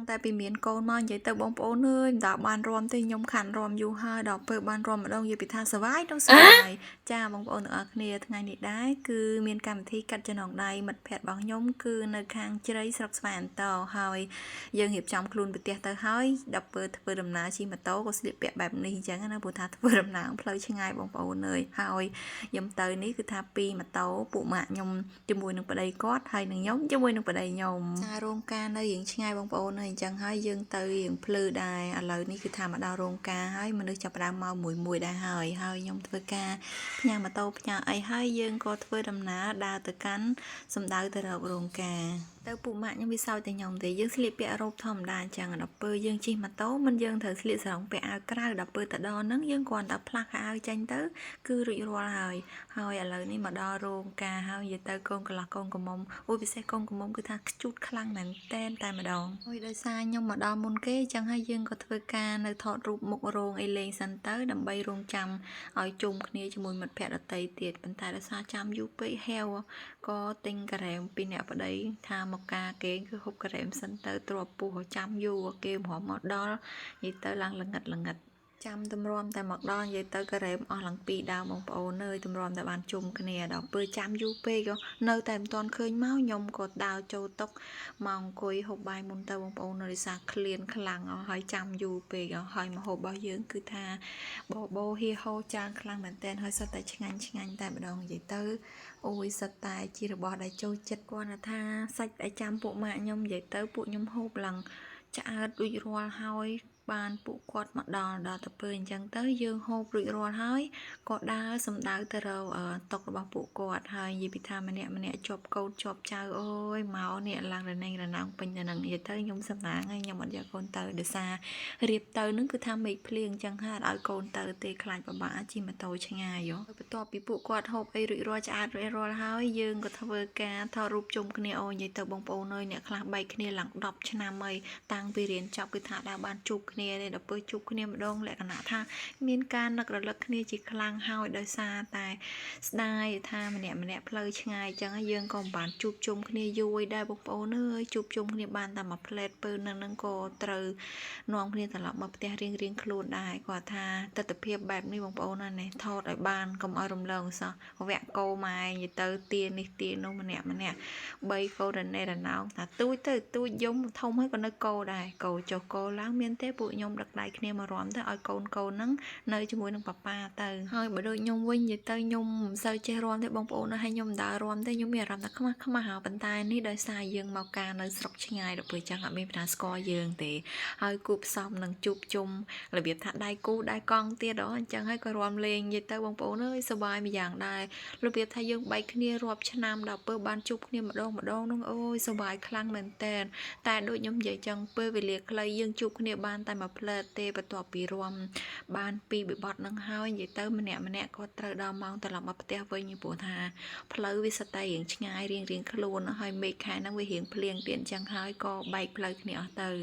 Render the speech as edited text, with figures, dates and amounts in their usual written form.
តែពីមានកូនមកនិយាយទៅបងប្អូនអើយមិនដល់បានរាំទេខ្ញុំខាន់រាំយូរហើយដល់ពេលបានរាំម្ដងនិយាយពីថាសប្បាយទៅសប្បាយចាបងប្អូនទាំងអស់គ្នាថ្ងៃនេះដែរគឺមានកម្មវិធីកាត់ចំណងដៃមិត្តភ័ក្តិរបស់ខ្ញុំគឺនៅខាងជ្រៃស្រុកស្វាយអន្តរហើយយើងរៀបចំខ្លួនប្រទះទៅហើយដល់ពេលធ្វើដំណើរជិះម៉ូតូក៏ស្លៀកពាក់បែបនេះអញ្ចឹងណាព្រោះថាធ្វើដំណើរផ្លូវឆ្ងាយបងប្អូនអើយហើយខ្ញុំទៅនេះគឺថាពីម៉ូតូពួកម៉ាក់ខ្ញុំជាមួយនឹងប្តីគាត់ហើយនឹងខ្ញុំជាមួយនឹងប្តីខ្ញុំចារោងការនៅរៀងឆ្ងាយបងប្អូនអើយអញ្ចឹងហើយយើងទៅរៀងភ្លឺដែរឥឡូវនេះគឺថាមកដល់រោងការហើយមនុស្សចាប់ផ្ដើមមកមួយមួយដែរហើយហើយខ្ញុំធ្វើការផ្ញើម៉ូតូផ្ញើអីហើយយើងក៏ធ្វើដំណើរដើរទៅកាន់សំដៅទៅរករោងការទៅពួកម៉ាក់ខ្ញុំវាសោចតែខ្ញុំទេយើងស្លៀកពាក់រ៉ូបធម្មតាអញ្ចឹងដល់ពេលយើងជិះម៉ូតូមិនយើងត្រូវស្លៀកសរងពាក់អាវក្រៅដល់ពេលទៅដល់ហ្នឹងយើងគ្រាន់តែផ្លាស់ខោអាវចេញទៅគឺរួចរាល់ហើយហើយឥឡូវនេះមកដល់រោងការហើយនិយាយទៅកូនកន្លោះកូនកំមុំអូពិសេសកូនកំមុំគឺថាខ្ជូតខ្លាំងមែនតែនតែម្ដងហើយដោយសារខ្ញុំមកដល់មុនគេអញ្ចឹងហើយយើងក៏ធ្វើការនៅថតរូបមុខរោងអីលេងសិនទៅដើម្បីរងចាំឲ្យជុំគ្នាជាមួយមិត្តភ័ក្តិដទៃទៀតប៉ុន្តែដោយសារចាំយូរពេកហេវក៏ទិញការ៉េមពីអ្នកប្តីថាមកការគេគឺហូបការ៉េមសិនទៅទ្របពោះចាំយូរគេមកមកដល់និយាយទៅឡើងល្ងិតល្ងិតចាំតម្រាំតែមកដល់និយាយទៅការ៉េមអស់ឡើងពីរដើមបងប្អូនអើយតម្រាំតែបានជុំគ្នាដល់ពេលចាំយូរពេកនៅតែមិនទាន់ឃើញមកខ្ញុំក៏ដើរចូលតុមកអង្គុយហូបបាយមុនទៅបងប្អូននៅរិសាឃ្លានខ្លាំងអស់ហើយចាំយូរពេកហើយម្ហូបរបស់យើងគឺថាបបោហៀហោចានខ្លាំងមែនតើហើយសុទ្ធតែឆ្ងាញ់ឆ្ងាញ់តែម្ដងនិយាយទៅអូយសុទ្ធតែជារបស់ដែលចូលចិត្តគាត់ថាសាច់ដែលចាំពួកម៉ាក់ខ្ញុំនិយាយទៅពួកខ្ញុំហូបឡើងឆ្អែតរួចរាល់ហើយបានពួកគាត់មកដល់ដល់ទៅពេលអញ្ចឹងទៅយើងហូបរួចរាល់ហើយក៏ដើរសំដៅទៅរកតុរបស់ពួកគាត់ហើយនិយាយពីថាម្នាក់ម្នាក់ជាប់កូនជាប់ចៅអូយមកនេះឡើងរណេងរណងពេញទៅនឹងនិយាយទៅខ្ញុំសំណាងហើយខ្ញុំអត់យកកូនទៅដោយសាររៀបទៅនឹងគឺថាមេឃភ្លៀងអញ្ចឹងហើយអត់ឲ្យកូនទៅទេខ្លាចពិបាកជិះម៉ូតូឆ្ងាយបន្ទាប់ពីពួកគាត់ហូបអីរួចរាល់ឆ្អែតរួចរាល់ហើយយើងក៏ធ្វើការថតរូបជុំគ្នាអូនិយាយទៅបងប្អូនអើយអ្នកខ្លះបែកគ្នាឡើង10ឆ្នាំហើយតាំងពីរៀនចប់គឺថាដើរបានជួបគ្នាទេដល់ពេលជួបគ្នាម្ដងលក្ខណៈថាមានការនឹករលឹកគ្នាជាខ្លាំងហើយដោយសារតែស្ដាយថាម្នាក់ម្នាក់ផ្លូវឆ្ងាយអញ្ចឹងយើងក៏មិនបានជួបជុំគ្នាយូរដែរបងប្អូនអើយជួបជុំគ្នាបានតែមួយផ្លែតពេលនឹងនឹងក៏ត្រូវនាំគ្នាត្រឡប់មកផ្ទះរៀងរៀងខ្លួនដែរគាត់ថាទស្សនភាពបែបនេះបងប្អូនណានេះថតឲ្យបានកុំឲ្យរំលងសោះវគ្គកោម៉ែនិយាយទៅទានេះទានោះម្នាក់ម្នាក់3កូនរណេរណោងថាទូចទៅទូចយំធំហើយក៏នៅកោដែរកោចុះកោឡើងមានទេពួកខ្ញុំដឹកដៃគ្នាមករំទៅឲ្យកូនកូនហ្នឹងនៅជាមួយនឹងប៉ាប៉ាទៅហើយបើដូចខ្ញុំវិញនិយាយទៅខ្ញុំមិនសូវចេះរាំទេបងប្អូនហើយខ្ញុំមិនដើររាំទេខ្ញុំមានអារម្មណ៍ថាខ្មាស់ខ្មាស់ប៉ុន្តែនេះដោយសារយើងមកការនៅស្រុកឆ្ងាយដល់ពេលចឹងអត់មានប្រាស្គាល់យើងទេហើយគូផ្សំនឹងជួបជុំរបៀបថាដៃគូដៃកង់ទៀតអញ្ចឹងហើយក៏រាំលេងនិយាយទៅបងប្អូនអើយសប្បាយម្យ៉ាងដែររបៀបថាយើងបែកគ្នារាប់ឆ្នាំដល់ពេលបានជួបគ្នាម្ដងម្ដងនោះអូយសប្បាយខ្លាំងមែនតែនតែដូចខ្ញុំនិយាយចឹងពេលវេលាខ្លីយើងជួបគ្នាបានតែមួយផ្លែតទេបន្ទាប់ពីរាំបានពីបបត់នឹងហើយនិយាយទៅម្នាក់ម្នាក់ក៏ត្រូវដល់ម៉ោងត្រឡប់មកផ្ទះវិញព្រោះថាផ្លូវវាសិតតែរៀងឆ្ងាយរៀងរៀងខ្លួនហើយមេឃខែហ្នឹងវារៀងភ្លៀងទៀតអញ្ចឹងហើយក៏បែកផ្លូវគ្នាអស់ទៅ។